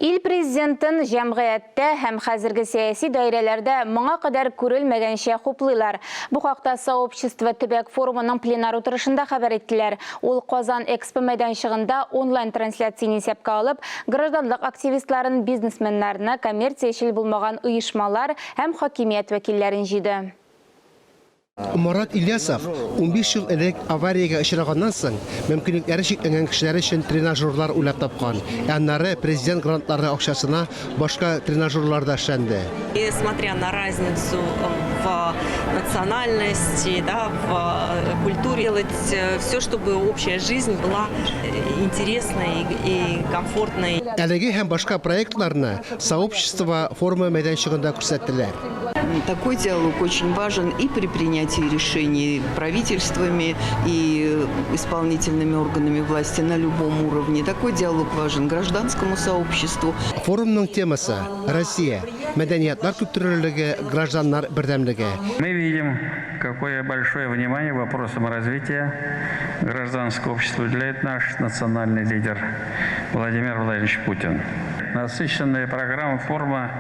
Ил Президентын җәмгыятьтә һәм хәзерге сәяси даирәләрдә моңа кадәр күрелмәгәнчә хуплыйлар. Бу хакта Сообщество төбәк форумының пленар утырышында хәбәр иттеләр. Ул Казан Экспо мәйданчыгында онлайн-трансляцияне исәпкә алып, гражданлык активистларын, бизнесменнарны, коммерциячел булмаган оешмалар һәм хакимият вәкилләрен җыйды. Марат Ильясов 15 ел элек авариягә очраганнан соң, мөмкинлекләре чикләнгән кешеләр өчен тренажерлар уйлап тапкан. Ә аннары президент грантлары акчасына башка тренажерлар да эшләнде. Несмотря на разницу в национальности, да, в культуре, делать все, чтобы общая жизнь была интересной и комфортной. Әлеге һәм башка проектларны Сообщество форумы мәйданчыгында күрсәттеләр. Такой диалог очень важен и при принятии решений правительствами и исполнительными органами власти на любом уровне. Такой диалог важен гражданскому сообществу. Форумның темасы, Россия, мәдәниятлар күптөрлелеге, гражданнар бердәмлеге. Мы видим, какое большое внимание вопросам развития гражданского общества уделяет наш национальный лидер Владимир Владимирович Путин. Насыщенная программа форума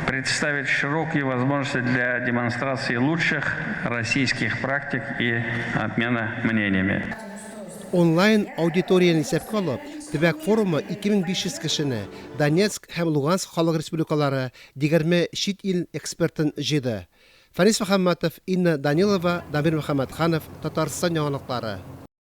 представит широкие возможности для демонстрации лучших российских практик и обмена мнениями. Онлайн аудиторияне исәпкә алып, төбәк форумы 2500 кешене, Донецк һәм Луганск халык республикалары, 20 чит ил экспертын җыйды. Фәнис Мөхәммәтов, Инна Данилова, Дамир Мөхәммәтханов, Татарстан яңалыклары.